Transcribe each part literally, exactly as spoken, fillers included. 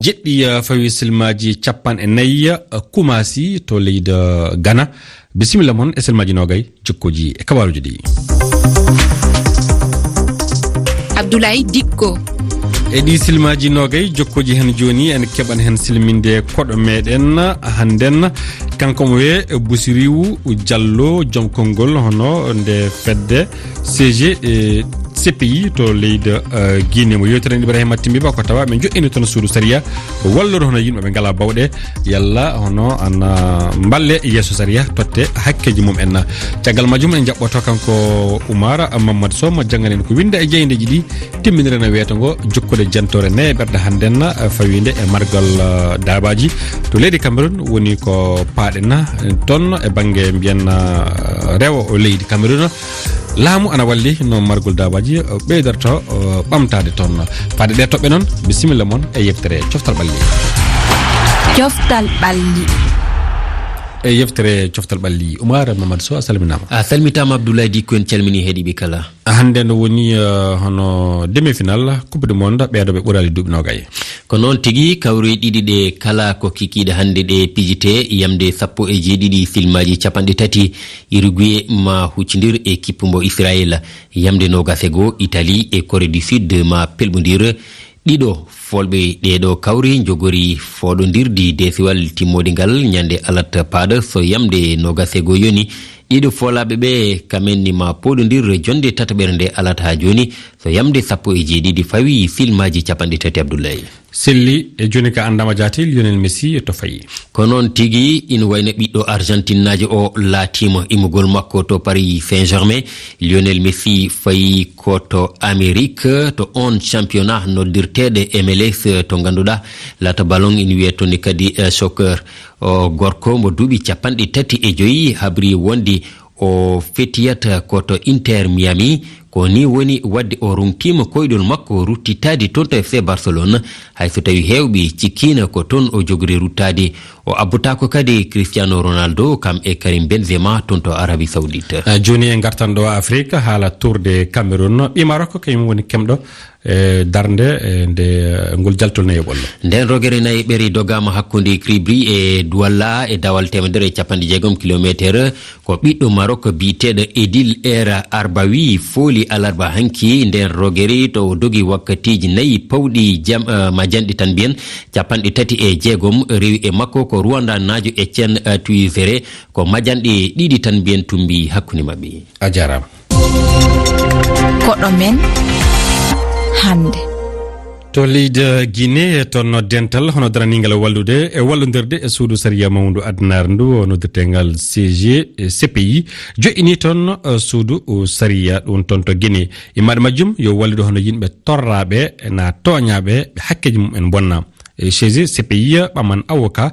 Jeɗɗi, eh, fawi silmaaji capanɗe nayi, eh, Kumasi to leydi, eh, Ghana. Bisimilla mon e silmaaji noogay, jokkoji e kabaaruji ɗi. Abdoulaye Dikko. E ɗi silmaaji noogay, jokkoji hen jooni, en keɓan hen silminde koɗo meɗen hannden. Kanko mo wiyee Busiriwu Jallo, joom konngol hono nde fedde C G, eh, C P I to leydi, eh, Guinée. Mo yewtiren Ibrahima Timbi Ba ko tawa ɓe joɗɗini toon suudu sariya wallude hono yimɓe ɓe ngalaa bawɗe, yalla hono ana mballe yeeso sariya, totte hakkeeji mum en. Caggal majjum en jaɓɓoto kanko Oumar Mamadou Sow, mo jannganen ko winnda e jeyndeeji ɗi, timminire no wiyata ngo jokkude jantore nayeɓerde hannden, eh, fawiinde e margal, eh, daabaaji to leydi Cameroun, woni ko paaɗen, eh, toon e bannge mbiyen, eh, rewo leydi Cameroun. Laamu ana walli no margol daabaaji, eh, ɓeydarto, eh, ɓamtaade toon. Faade ɗee toɓɓe noon, bisimilla mon e yeftere Coftal Ɓalli. Coftal Ɓalli. E yeftere Coftal Ɓalli, Oumar Mamadou Sow, a salminaama. A salmitaama, Abdoulaye Dikko, en calminii heɗiiɓe kala. Hannde no woni, eh, hono demi-finale Coupe du Monde, ɓeeɗo ɓe ɓuraali duuɓi noogay. Ko noon tigi, kawri ɗiɗi ɗe kala ko kikiiɗe hannde ɗe pijitee, yamde sappo e jeeɗiɗi silmaaji capanɗe tati, Uruguay ma huccindir e kippu mbo Israël, yamde noogas e goo, Italie e Corée du Sud ma pelɓondir. Ɗiɗo folɓe ɗeeɗo kawri njogori fooɗondirdi deesiwal timmoodi ngal ñande alat paaɗo so yamde noogas e goo yoni. Ɗiɗo foolaaɓe ɓe kamen ni ma pooɗondir jonnde tataɓere nde alat haa jooni so yamde sappo e jeeɗiɗi fawi silmaaji capanɗe tati Abdoulaye. Selli e jooni ka anndama jaati Lionel Messi to fayi. Ko noon tigi, ina wayno ɓiɗɗo Argentinnaajo o laatiima immugol makko to Paris Saint-Germain. Lionel Messi fayi ko to Amérique, to on championnat noddirteeɗo M L S, to ngannduɗaa laata ballon ina wiyee toon ne kadi, eh, soccer. O gorko mo duuɓi capanɗe tati e joyi habri wonde o fetiyata ko to Inter Miami. Ko ni woni wadde o rungtiima koyɗol makko ruttitaade toon to F C Barcelone, hay so tawi heewɓe cikkiino ko toon o jogori ruttaade. O abbutaako kadi Cristiano Ronaldo, kam e Karim Benzema toon to Arabie Saoudite. Ah, jooni en ngartan ɗo Afrique, haala Tour de Cameroun. Ɓii Maroc kañum woni kemɗo, eh, darnde, eh, nde, eh, ngol jaltol nayi e ɓollo. Nden rogere nayi ɓeri dogaama hakkunde Cribri e Douala e dawal teemedere e capanɗe jeegom kilomeeter. Ko ɓiɗɗo Maroc biyeteeɗo Edil Er Arbawi fooli alarba hanki nden rogere to o dogi wakkatiiji nayi pawɗi jam-, eh, majanɗe tan mbiyen capanɗe tati e jeegom. Rewi e makko ko Rwanda naajo Etienne, eh, Tuyisere, ko majanɗe ɗiɗi tan mbiyen tumbi hakkunde maɓɓe. A jaaraama. Koɗo men hannde. To leydi Guinée, toon dental hono daraniingal wallude e wallondirde e suudu sariya mawndu addunaare ndu, noddirteengal C G, C P I, joƴƴini toon, eh, suudu sariya ɗum toon to Guinée. Immaaɗo majjum yo wallude hono yimɓe torraaɓe, na tooñaaɓe, ɓe hakkeeji mum en mbonna. E C G, C P I ɓaman avocat,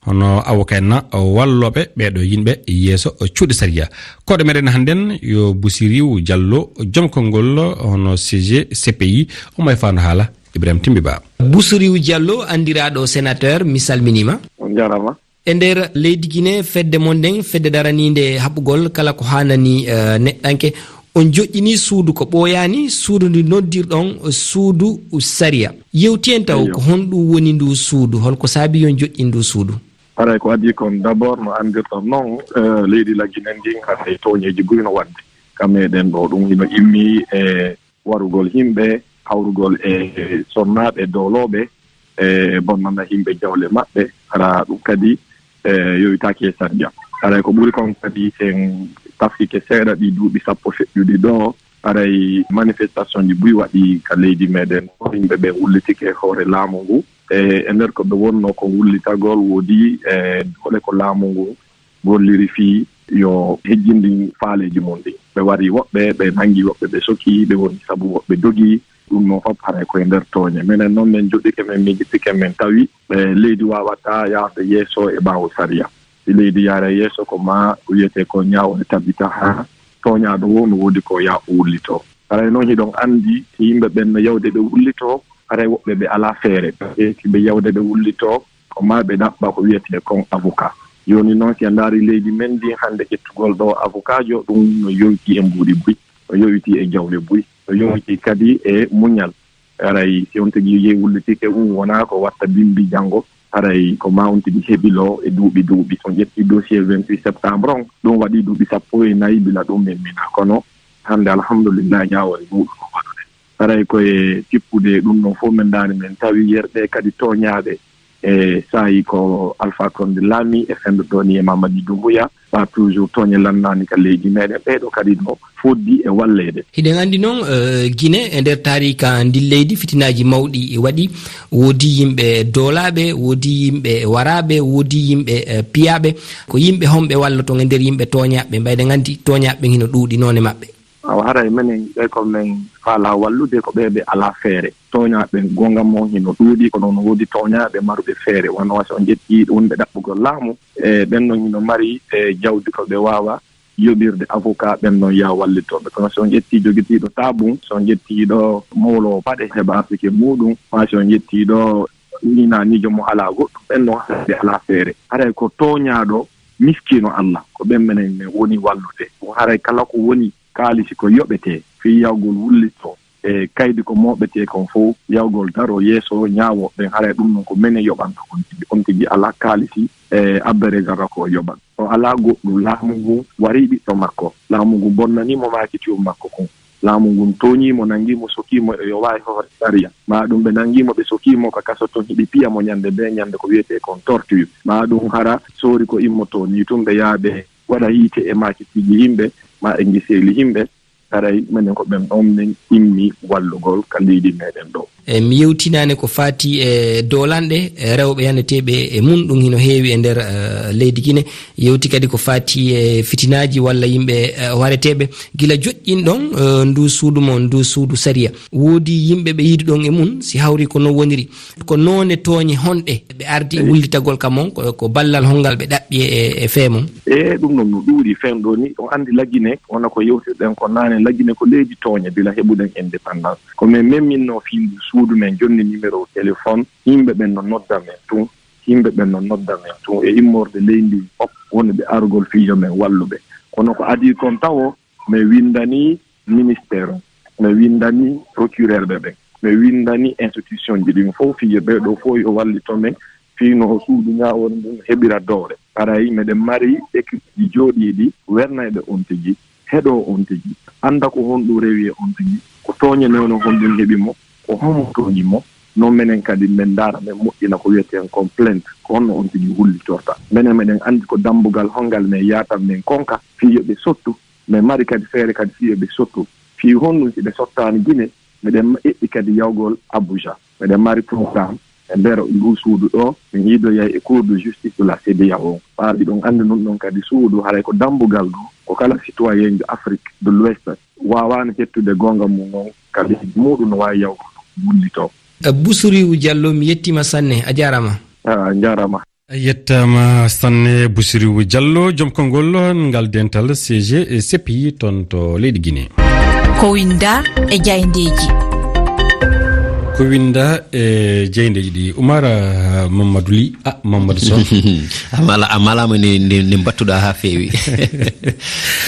hono avocat en na wallooɓe ɓeeɗo yimɓe yeeso cuuɗi sariya. Koɗo meɗen hannden yo Busiriw Jallo, joom konngol hono C G, C P I, omo e faandu haala Ibrahim Timbi Ba. Busiriw Jallo, anndiraaɗo sénateur, mi salminiima. On njaaraama. E nder leydi Guinée, fedde mon nden, fedde daraniinde haɓugol kala ko haanani, eh, neɗɗanke, on joƴƴini suudu ko ɓooyaani, suudu ndu noddirɗon suudu sariya. Yewti en taw ko honɗum woni ndu suudu, holko saabi yon joƴƴin ndu suudu? Haray ko adii kon, d'abord, no anndirɗon noon, eh, leydi la Guinée ndin haray tooñeeji buy no waɗde. Ka meɗen ɗo, ɗum hino immi e warugol yimɓe, hawrugol e sonnaaɓe, doolooɓe, e bonnana yimɓe jawle maɓɓe. Hara ɗum kadi, e, yowitaaki e sariya. Haray ko ɓuri kon kadi, sen tafkike seeɗa ɗi duuɓi sappo feƴƴuɗi ɗo, haray manifestation ji buy waɗi ka leydi meɗen. Yimɓe ɓe wullitike hoore laamu ngu. E, e nder ko ɓe wonno ko wullitagol, woodi, e, doole ko laamu ngu golliri fii yo hejjindin faaleeji mum ɗin. Ɓe wari woɓɓe, ɓe nangi woɓɓe, ɓe soki, ɓe woni sabu woɓɓe dogi. Ɗum noon fof haray ko e nder tooñe. Minen noon min joɗɗike, min miijitike, min tawi, eh, leydi waawataa yahde yeeso e ɓaawo sariya. Si leydi yaara yeeso ko maa ko wiyetee ko ñaawre tabita haa tooñaaɗo woo no woodi ko yaa o wullitoo. Haray noon hiɗon anndi si yimɓe ɓen no yawde ɓe wullitoo, haray woɓɓe ɓe alaa feere. Ɓe si ɓe yawde ɓe wullitoo, ko maa ɓe ɗaɓɓa ko wiyetee kon avocat. Jooni noon, si a ndaari leydi men ndin hannde, ƴettugol ɗoo avocatjo, ɗum no yowitii e mbuuɗi buy, no yowitii e jawle buy, no yowitii kadi e muñal. Haray si on tigi yehi wullitike, un wonaa ko watta bimbi janngo. Haray ko ma on tigi heɓilo e duuɓi duuɓi. So on ƴetti dossier vingt-huit septembre on, ɗum waɗi duuɓi sappo e nayi bila ɗum memmina. Kono hannde, alhamdulillah, ñaawore muuɗum o waɗude. Haray ko e tippude ɗum ɗon fof, men ndaani, men tawi yerɓe kadi tooñaaɓe. E saayi ko Alpha Condé laami e fenndo ɗo ni e Mamadi Doumbouya, ɓa toujours tooñe lannaani ka leydi meɗen. Ɓeeɗo kadi no foddi e walleede. Hiɗen anndi noon, eh, Gine e nder taariika ndin leydi, fitinaaji mawɗi waɗi, woodi yimɓe doolaaɓe, woodi yimɓe waraaɓe, woodi yimɓe, eh, piyaaɓe. Ko yimɓe homɓe walloton e nder yimɓe tooñaaɓe? Mbayɗen anndi tooñaaɓe ɓen hino ɗuuɗi noone maɓɓe. Awa, haray menen ɓe ko men faalaa wallude ko ɓe ɓe alaa feere. Tooñaaɓe gonga mo hino ɗuuɗi, kono no woodi tooñaaɓe maruɓe feere. Wano si on ƴetti wonɓe ɗaɓɓugol laamu, e ɓen ɗon hino mari, e, jawdi ko ɓe waawa yoɓirde avocat, ɓen ɗon yaa wallitooɓe. Kono si on ƴetti jogitiiɗo taabun, si on ƴetti ɗo mowlo paɗe heɓa artike muuɗum, maa si on ƴetti ɗo ina miijo mo alaa goɗɗum, ɓen ɗon haray ɓe alaa feere. Haray ko tooñaaɗo miskiino Allah, ko ɓen menen men woni wallude. Ɗum haray kala ko woni kaalisi ko yoɓetee fii yawgol wullitoo, e kaydi ko mooɓetee kon fof, yawgol daroo yeeso ñaawooɓe ɓen, haray ɗum ɗon ko menen yoɓanta on tigi. On tigi alaa kaalisi, e abbere gara ko o yoɓan. O alaa goɗɗum, laamu ngun warii ɓiɗɗo makko. Laamu ngun bonnanii mo maakitiiwol makko kun. Laamu ngun tooñii mo, nangii mo, sokii mo e yo waawi hoore sariya. Maa ɗum ɓe nangii mo, ɓe sokii mo ka kaso tun, hiɓe piya mo ñande bee ñande, ko wiyetee kon torture. Maa ɗum hara soori ko immotoo nii tun, ɓe yaha ɓe waɗa yiite e maakitiiji yimɓe, maa e ngiseeli yimɓe. Haray menen ko ɓen ɗon men immi wallugol ka leydi meɗen ɗo. E, mi yewtinaane ko faati e doolanɗe, e, rewɓe yanneteeɓe e mun, ɗum hino heewi e nder, e, leydi Gine. Yewti kadi ko faati e fitinaaji walla yimɓe, e, wareteeɓe. Gila joƴƴinɗon, e, ndu suudu mon, ndu suudu sariya, woodi yimɓe ɓe yiiduɗon e mun, si hawri ko non woniri? Ko noone tooñe honɗe ɓe ardi e wullitagol ka mon? Ko, ko ballal hongal ɓe ɗaɓɓi e, e fee mon? E ɗum ɗon no ɗuuɗi. Feen ɗoo ni, on anndi Lagine, wona ko yewtirɗen ko naane, Lagine ko leydi tooñe bila heɓuɗen indépendance. Ko men memminnoo fii ndu suudu, men jonni numéro téléphone, yimɓe ɓen no nodda men tun, yimɓe ɓen no nodda men tun, e immorde leydi ndi fof, wonɓe argol fii yo men wallu ɓe. Kono ko adii kon tawo, men winndanii ministère on, mi winndanii procureur ɓe ɓen, mi winndanii institution ji ɗin fof, fii yo ɓee ɗoo fof yo wallito men, fii no suudu ñaawore ndun heɓira doole. Haray meɗen mari équipe ji jooɗiiɗi wernayɓe on tigi, heɗoo on tigi, annda ko honɗun rewi e on tigi, ko tooñe newno honɗun heɓi mo, ko homo tooñi mo. Non menen kadi men ndaara, men moƴƴina ko wiyeten kon plainte, ko honno on tigi hullitorta. Menen meɗen anndi ko dambugal hongal men yaata men konka, fii yo ɓe sottu. Men mari kadi feere kadi fii yo ɓe sottu. Fii honɗun si ɓe sottaani Gine, meɗen eɓɓi kadi yawgol Abuja. Meɗen mari programme e nder nduu suudu ɗoo, min yiidoyay e Cour de justice de la CEDEAO. Ɓaaɗi ɗon anndi nun ɗon kadi suudu, haray ko dambugal ɗoo, ko kala citoyenjo Afrique de l'Ouest waawaani hettude goonga mum on, ka leydi muuɗum no waawi yawgol wullitoo. Eh, Busuriwu Jallo, mi yettiima sanne, a jaaraama. Ah, a jaaraama. A yettaama sanne, Busiriwu Jallo, joom konngol ngal dental C G, e C P I toon to leydi Gine. Ko winnda e jayndeeji. Ko winnda e jayndeeji ɗi, Umar, ah, Mamadou Ly, ah, Mamadou Sow. A mala-, a malaama ne, ne, ne mbattuɗaa haa feewi.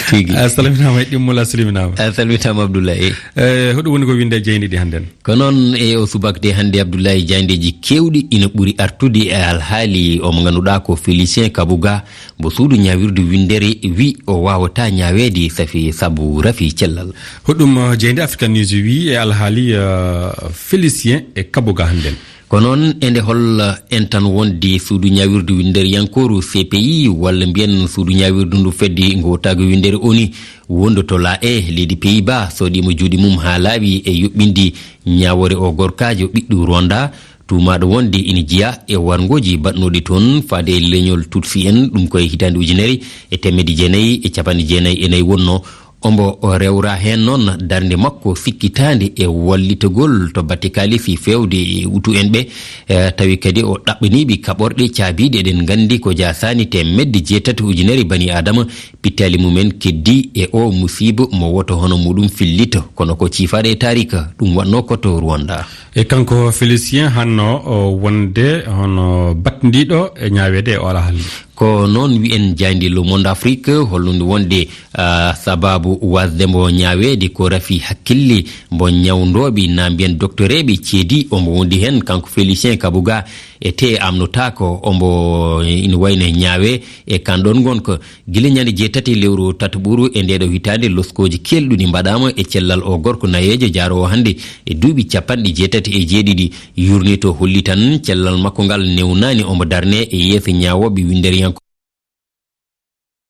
Tigi. A salminaama e ɗimmol, a salminaama. A salminaama, Abdoulaye. Eh, hoɗum woni ko winnda e jayndeeji hannden? Ko noon, e o subakde hannde, Abdullahi, jayndeeji keewɗi ina ɓuri artude e alhaali o mo ngannduɗaa ko Félicien Kabuga, mbo suudu ñaawirdu winndere wi o waawataa ñaaweede safi sabu rafi cellal. Hoɗum, uh, jaaynde African News wi e alhaali, uh, Félicien e Kabuga hannden? Ko noon, e nde hol en tan wonde suudu ñaawirdu winndere yankooru C P I, walla mbiyen suudu ñaawirdu ndu fedde ngootaagu winndere O N U, wondoto La Haye, leydi Pays-Bas, soɗiima juuɗe mum haa laaɓi e yuɓɓinde ñaawoore o gorkaajo ɓiɗɗo Rwanda, tuumaaɗo wonde ina jeyaa e warngooji baɗnooɗi toon faade e leñol Tutsi en, ɗum ko e hitaande ujunere e teemedde jeenayi e capanɗe jeenayi e nayi wonnoo. Omo rewra heen noon darnde makko sikkitaande e wallitagol to batte kaalisi feewde e wutu en ɓe, eh, tawi kadi o ɗaɓɓaniiɓe kaɓorɗe caabiiɗe, eɗen nganndi ko jaasaani teemedde jeetati ujunere bani Aadama pittaali mumen keddii e o musiiba mo woto hono muɗum fillito, kono ko ciifaade e taarika ɗum waɗnoo ko to Rwanda. E kanko Félicien hanno o wonde hono batndiiɗo e ñaaweede e ola hannde. Ko noon wiyen jaaynde Le Monde Afrique, hollude wonde, ah, sababu wasde mbo ñaaweede ko rafi hakkille mbo ñawndooɓe, na mbiyen doktoreeɓe ceedi, ombo wondi heen kanko Félicien Kabuga, e tee amnotaako, ombo ina wayno ñaawe e kan ɗoon ngon ko gila ñande jeetati lewru tataɓuru e ndeeɗo hitaande, loskooji kelɗuɗi mbaɗaama e cellal o gorko nayeejo jaaroowo hannde e duuɓi capanɗe jeetati e jeeɗiɗi. Yurnito holli tan cellal makko ngal newnaani, ombo darne e yeeso ñaawooɓe winnderiyanko.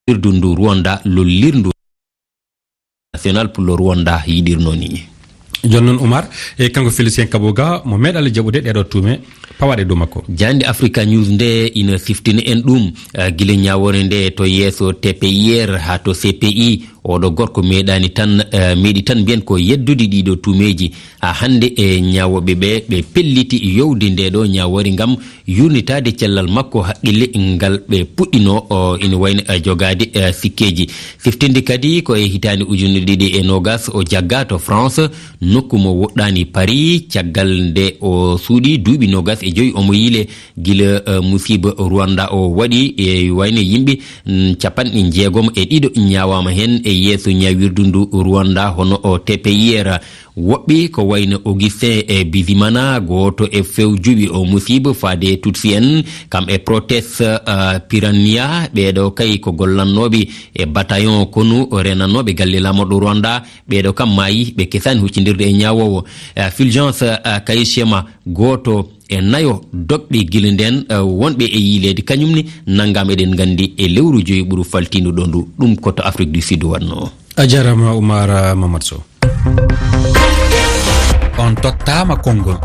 Wirdu ndu Rwanda lollirndu National Pullo Rwanda yiɗirno ni. Jooni noon, Umar, e kanko Félicien Kabuga, mo meeɗaali jaɓude ɗeeɗo tuume pawaaɗe dow makko. Jaaynde Africa News nde ina siftina en ɗum, eh, gila ñaawoore nde to yeeso T P I R haa to C P I. Oɗo gorko meeɗaani tan, eh, meeɗi tan mbiyen ko yeddude ɗiɗo tuumeeji. Haa hannde e ñaawooɓe ɓe, ɓe pelliti yowde nde ɗo ñaawoore ngam yurnitaade cellal makko haqqille ngal ɓe puɗɗino, o, ina wayno, eh, jogaade, eh, sikkeeji. Siftinde kadi ko e hitaande ujunere ɗiɗi e noogas o jagga to France, nokku mo woɗɗaani Paris, caggal nde o suuɗi duuɓi noogas e joyi omo yiile gila, eh, musiba Rwanda o waɗi, e wayno yimɓe, mm, capanɗe jeegom e ɗiɗo ñaawaama heen e yeeso ñaawirdu ndu Rwanda hono o T P I R. Woɓɓe ko wayno Augustin e Bizimana, gooto e fewjuɓe o musiba faade Tutsi en, kam e Protest, ah, Piranha, ɓeeɗo kay ko gollannooɓe e bataillon konu renannooɓe galle laamorɗo Rwanda, ɓeeɗo kam maayi, ɓe kesaani huccindirde e ñaawoowo. Ah, Fulgence, ah, Kayishema, gooto e nayo dogɓe gila ndeen, ah, wonɓe e yiileede, kañum ne nanngaama eɗen nganndi e lewru joyi ɓuru faltiindu ɗo ndu, ɗum ko to Afrique du Sud waɗnoo. A jaaraama, Oumar Mamadou Sow. On tottaama konngol.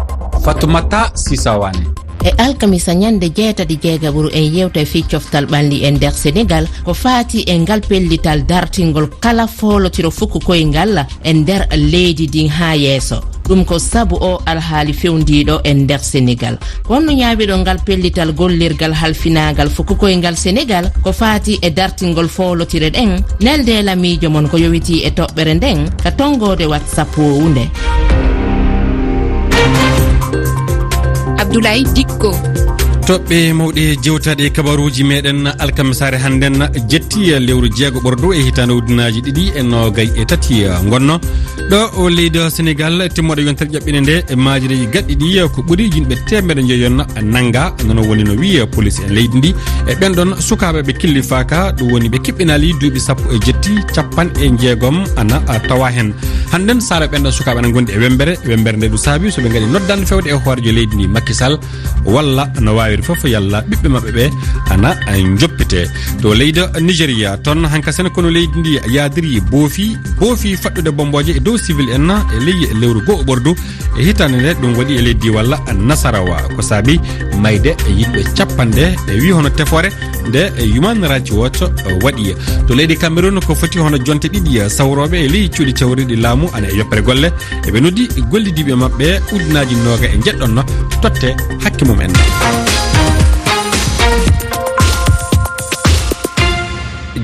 Fatoumata Sisa Wane. E alkamisa ñande jeetati jeegaɓuru en yewta fii coftal ɓalli e nder Senegal, ko faati e ngal pellital dartingol kala foolotiro fuku koyngal e nder leydi ndin haa yeeso. Ɗum ko sabu o alhaali fewndiiɗo e nder Senegal. Wonno ñaawiɗo ngal pellital gollirgal halfinaagal fuku koyngal Senegal ko faati e dartingol foolotire ɗen, nelde lamiijo mon ko yowitii e toɓɓere nden ka tonngoode WhatsApp woowu nde. Abdoulaye Dikko. Toɓɓe mawɗe jewtaɗe e kabaruuji meɗen alkamisaare hannden jetti lewru jeego ɓordo e hitaande ujunaaji ɗiɗi e noogay e tati ngonno. Ɗo o leydi Senegal, timmoɗo yontere ƴaɓɓine nde, e maaji ɗi gaɗɗi ɗi, ko ɓuri yimɓe teemedde njoyon nannga, nono woni no wiya police en leydi ndi. E ɓen ɗon sukaaɓe ɓe killifaaka, ɗum woni ɓe kiɓɓinaali duuɓi sappo e jetti, capanɗe jeegom ana, a, tawa hen. Hannden sara ɓen ɗon sukaaɓe ana ngondi e wembere, wembere nde ɗum saabi so ɓe ngaɗi noddan fewde e hoorejo leydi ndi Macky Sall, walla no waawiri fof yalla ɓiɓɓe maɓɓe ɓe ana, a, njoppite. To leydi Nigeria, toon hanka sen kono leydi ndi yaadiri boofi, boofi faɗɗude bombooje e dow civil en e ley lewru goo ɓordu e hitaande nde, ɗum waɗi e leydi walla Nasarawa. Ko saabi mayde e yimɓe capanɗe e wi hono tefoore nde Human Rights Watch waɗi. To leydi Cameroun ko foti hono jonte ɗiɗi sawrooɓe e ley cuuɗi cawriɗi laamu ana e yoppere golle. Eɓe noddi gollidiiɓe maɓɓe ujunaaji nooga e njeɗɗon totte hakke mum en.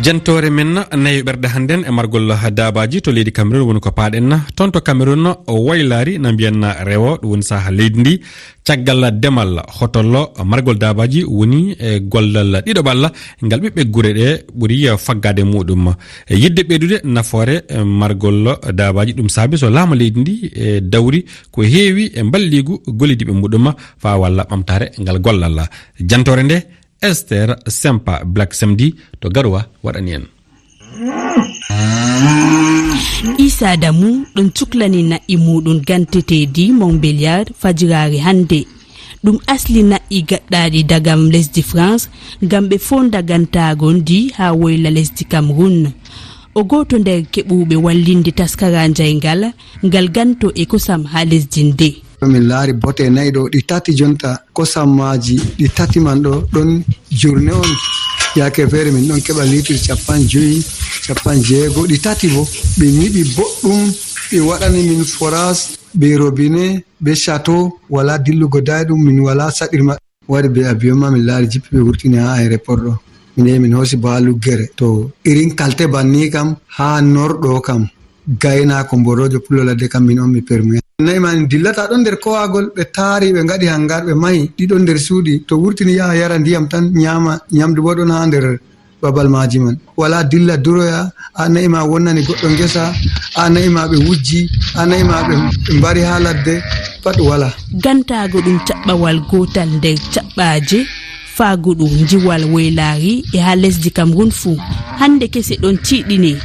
Jantoore men nayo ɓerɗe hannden e margol daabaaji to leydi Cameroun woni ko paaɗen. Toon to Cameroun o waylaari na mbiyen rewo, ɗum woni saha leydi ndi. Caggal demal hotollo margol daabaaji woni e gollal ɗiɗo ɓalla ngal ɓiɓɓe gure ɗe ɓuri faggaade muɗum. E yidde ɓeydude nafoore, e, margol daabaaji, ɗum saabi so laamu leydi ndi, e, dawri ko heewi e mballigu gollidiiɓe muɗum faa walla ɓamtaare ngal gollal. Jantoore nde, Esther Sempa Black Samedi to Garoua waɗani en. Issa Adamu ɗum cuklani na'i muɗum ganteteedi Montbéliard fajiraare hannde. Ɗum asli na'i gaɗɗaaɗi dagam lesdi France ngam ɓe foonda gantaago ndi haa woyla lesdi Cameroun. O gooto nder keɓuɓe wallinde taskara njayngal ngal ganto e kosam haa lesdi nde. Min laari bote nayi ɗo, ɗi tati jonta kosammaaji, ɗi tati man ɗo ɗon journée on. Yaake feere min ɗon keɓa liitir capanɗe joyi, capanɗe jeego, ɗi tati bo. Ɓe nyiɓi boɗɗum, ɓe waɗani min forage, be robinet, be château, wala dillugo dayɗum, min wala saɗirma. Waɗi be avion ma min laari jippi ɓe wurtini ha aéroport ɗo. Min yehi min hoosi baalu gere. To irin kalte banni kam ha norɗo kam, gaynaako mboroojo pullo ladde kam min on mi permi. Na'i maa ɗin dillataa ɗon nder kowaagol, ɓe taari, ɓe ngaɗi hangar, ɓe mahi, ɗi ɗon nder suuɗi. To wurtini yaha yara ndiyam tan, nyaama nyamdu boo ɗon haa nder babal maaji man. Walaa dilla duroya, a na'i maa wonnani goɗɗo ngesa, a na'i maa ɓe wujji, a na'i maa ɓe mbari haa ladde, pat walaa. Gantaago ɗum caɓɓawal gootal nder caɓɓaaje faaguɗo njiwal woylaari e haa lesdi Cameroun fuu. Hannde kese ɗon tiiɗine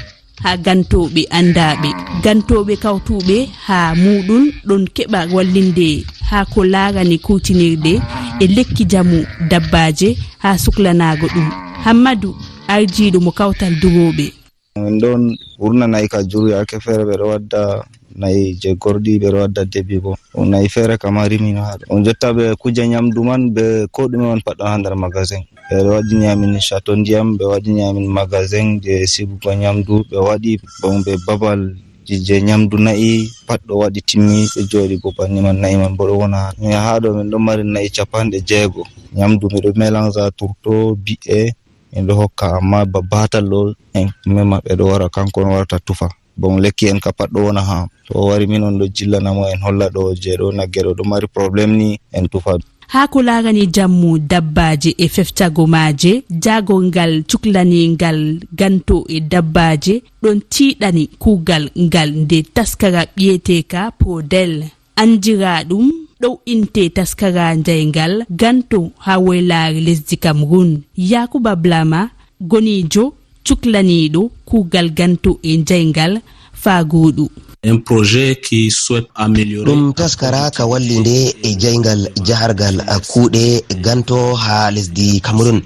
haa gantooɓe anndaaɓe, gantooɓe kawtuɓe haa muuɗum ɗon keɓa wallinde haa ko laarani kuutinirde e lekki njamu dabbaaje haa suklanaago ɗum. Hammadu, ardiiɗo mo kawtal durooɓe. Min ɗon wurna na'i ka juryaake feere, ɓe ɗo wadda na'i je gorɗi, ɓe ɗo wadda debbi bo. Ɗum na'i feere kam rimino haa ɗo. Ɗum jotta ɓe kuje nyamdu man, be ko ɗume man pat ɗon haa nder magasin. Ɓe waɗini amin chateau ndiyam, ɓe waɗini amin magasin je sigugo nyamdu, ɓe waɗi ɗon be babal je nyamdu na'i pat ɗo waɗi timmi, ɓe jooɗi go banni man, na'i man bo ɗo wona. Min haa ɗo min ɗon mari na'i capanɗe jeego. Nyamdu mi ɗo mélange tourteau, bi'e, min ɗo hokka, amma ba batal ɗo, en, min maɓɓe ɗo wara, kanko on warata tufa. Bon, lekki en ka pat ɗo wona haa. To o wari min on ɗo jillana mo, en holla ɗo je ɗo nagge ɗo ɗo mari problème ni, en tufa. Haa ko laarani jammu dabbaaje e feftago maaje, jaagorgal cuklaniingal ganto e dabbaaje ɗon tiiɗani kuugal ngal nde taskara bi'eteeka Podel, anndiraaɗum ɗow inte taskara njayngal ganto haa woylaare lesdi Cameroun. Yaakuba Blama, goniijo cuklaniiɗo kuugal ganto e njayngal faaguɗo. Un projet qui souhaite améliorer. Ɗum taskara ka wallinde e jayngal jahargal kuuɗe ganto haa lesdi Cameroun.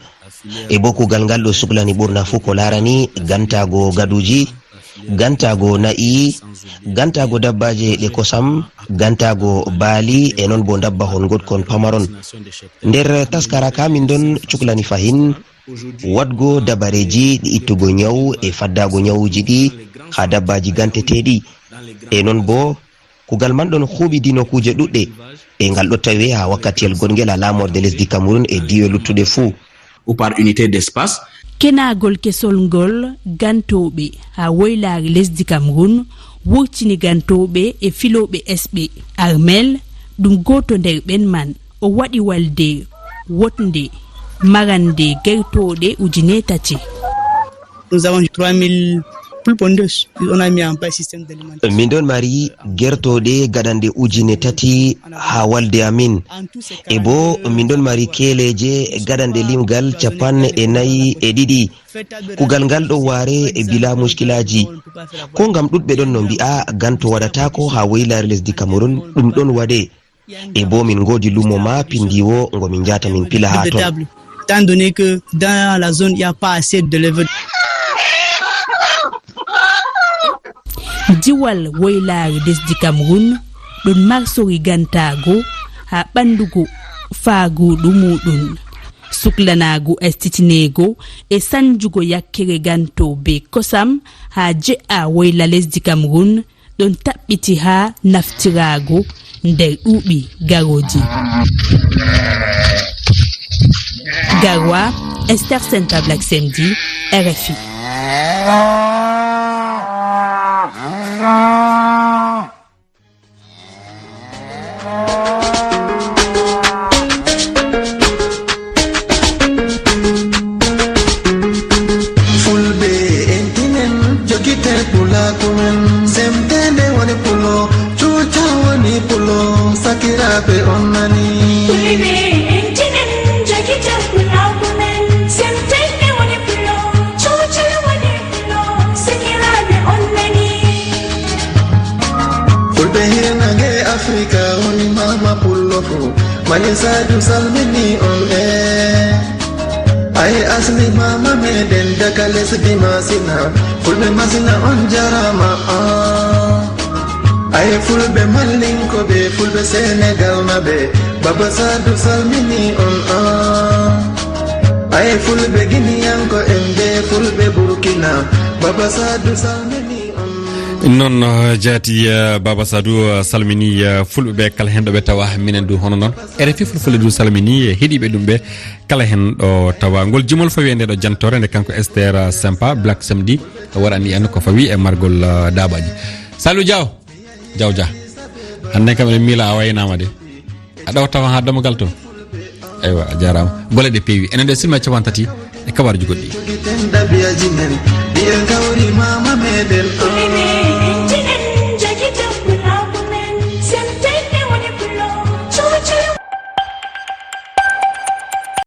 E bo kuugal ngal ɗo suklani ɓurna fuu ko laarani gantaago gaduuji, gantaago na'i, gantaago dabbaaje ɗe kosam, gantaago baali, e non bo ndabbahon goɗkon pamaron. Nder taskara ka min ɗon cuklani fahin waɗgo dabareeji ɗi ittugo nyawu e faddaago nyawuuji ɗi haa dabbaaji ganteteeɗi. E non bo, kuugal man ɗon huuɓi dino kuuje ɗuɗɗe, e ngal ɗo tawe haa wakkatiyel goɗngel haa laamorde lesdi Cameroun e diiwe luttuɗe fuu. Ou par unité d'espace. Kenaagol kesol ngol gantooɓe haa woylaare lesdi Cameroun wurtini gantooɓe e filooɓe esɓe. Armel, ɗum gooto nder ɓen man. O waɗi walde woɗnde marande gertooɗe ujine tati. Nous avons trois mille poules pondeuses. On a mis en place système d'alimentation. Min ɗon mari gertooɗe gaɗanɗe ujine tati haa walde amin. E bo min ɗon mari keeleeje gaɗanɗe limgal capanɗe nayi e ɗiɗi. Kuugal ngal ɗo waare e bilaa muskilaaji. Ko ngam ɗuɗɓe ɗon no mbi'a ganto waɗataako haa woylaare lesdi Cameroun, ɗum ɗon waɗe. E bo min ngoodi lumo ma pindiwo ngo min njahata min pila haa ton. Étant donné que dans la zone, il n'y a pas assez d'éleveurs. Diwal woylaare lesdi Cameroun ɗon marsori gantaago haa ɓanndugo faagudu muɗum. Suklanaagu estitineego e sanjugo yakkere ganto be kosam haa je'a woyla lesdi Cameroun ɗon taɓɓiti haa naftiraago nder ɗuuɓi garooji. Garoua, Esther Senta, Black Samedi, R F I. Fulɓe en tinen, jogite pulaaku men. Semteende woni pulo, cuuca woni pulo, sakiraaɓe on nani. Fulɓe en tinen, jogite pulaaku men. Semteende woni pulo, cuuca woni pulo, sakiraaɓe on nani. Fulɓe hirnange Afrika woni mama pullo fu. Mali Sadu salmini on e. Ay asli mama meɗen daga lesdi Masina. Fulɓe Masina on jarama, ah. Ay fulɓe mallinko be fulɓe Senegal maɓe. Baba Sadu salmini on, ah. Ay fulɓe giniyanko en be fulɓe Burkina. Baba Sadu salmini on. Noon, uh, jaati, uh, Baba Sadou, uh, salmini, uh, fulɓe ɓe kala heen ɗo ɓe tawa, minen du hono noon. R F I Fulfulde du salmini, uh, heɗiiɓe ɗum ɓe kala heen ɗo tawa. Ngol jimol fawi e nde ɗo jantore nde kanko Esther, uh, Sympa, Black Samedi, waɗani en ko fawi e margol, uh, daabaaji. Salou Diaw, Diaw Dia. Hannde kam eɗen miila a waynaama de. A ɗawtaama haa dammugal to. Aywa, a jaaraama. Golle ɗe peewi. Enen ɗe silma capanɗe tati e kabaruuji goɗɗi.